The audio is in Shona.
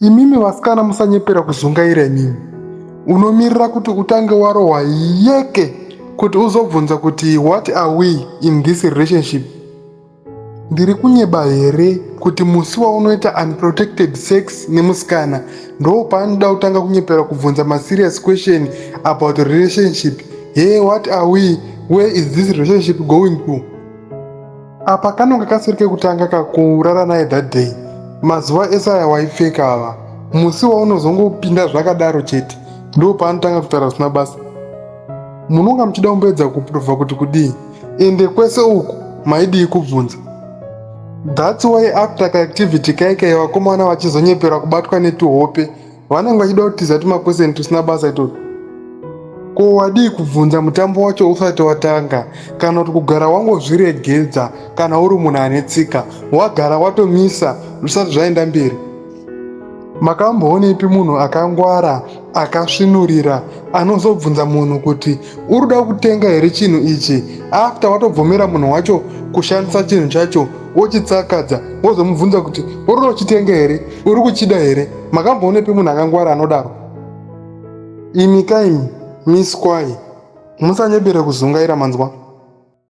Imimi vasikana musanyepera kuzungaira imimi. Unomirira kuti utange warohwa yeke kuti uzobvunza kuti what are we in this relationship? Ndiri kunyeba here kuti musi waunoita unprotected sex nemusikana ndo paanoda kutanga kunyepera kubvunza maserious question about relationship? Hey, what are we? Where is this relationship going to? Apa kanonga kasiri kekutanga kakurara naye that day. Mazuva ese aya waipfeka ava. Musi waunozongopinda zvakadaro chete ndo paanotanga kutaura zvisina basa. Munonga muchida kumboedza kuprova kuti kudii? Ende kwese uku maidii kubvunza? That's why after kaactivity kaikai vakomana vachizonyepera kubatwa netuhope vanenge vachida kutiza tumakweseni tusina basa itoto. Ko wadii kubvunza mutambo wacho usati watanga kana kuti kugara wangozviregedza kana uri munhu ane tsika wagara watomisa zvisati zvaenda mberi? Makamboonepi munhu akangwara akasvinurira anozobvunza munhu kuti uri kuda kutenga here chinhu ichi after watobvumira munhu wacho kushandisa chinhu chacho wochitsakadza wozomubvunza kuti uri kuda kuchitenga here, uri kuchida here? Makamboonepi munhu akangwara anodaro? Imi kaimi miswai, musanyebere kuzungaira manzwa.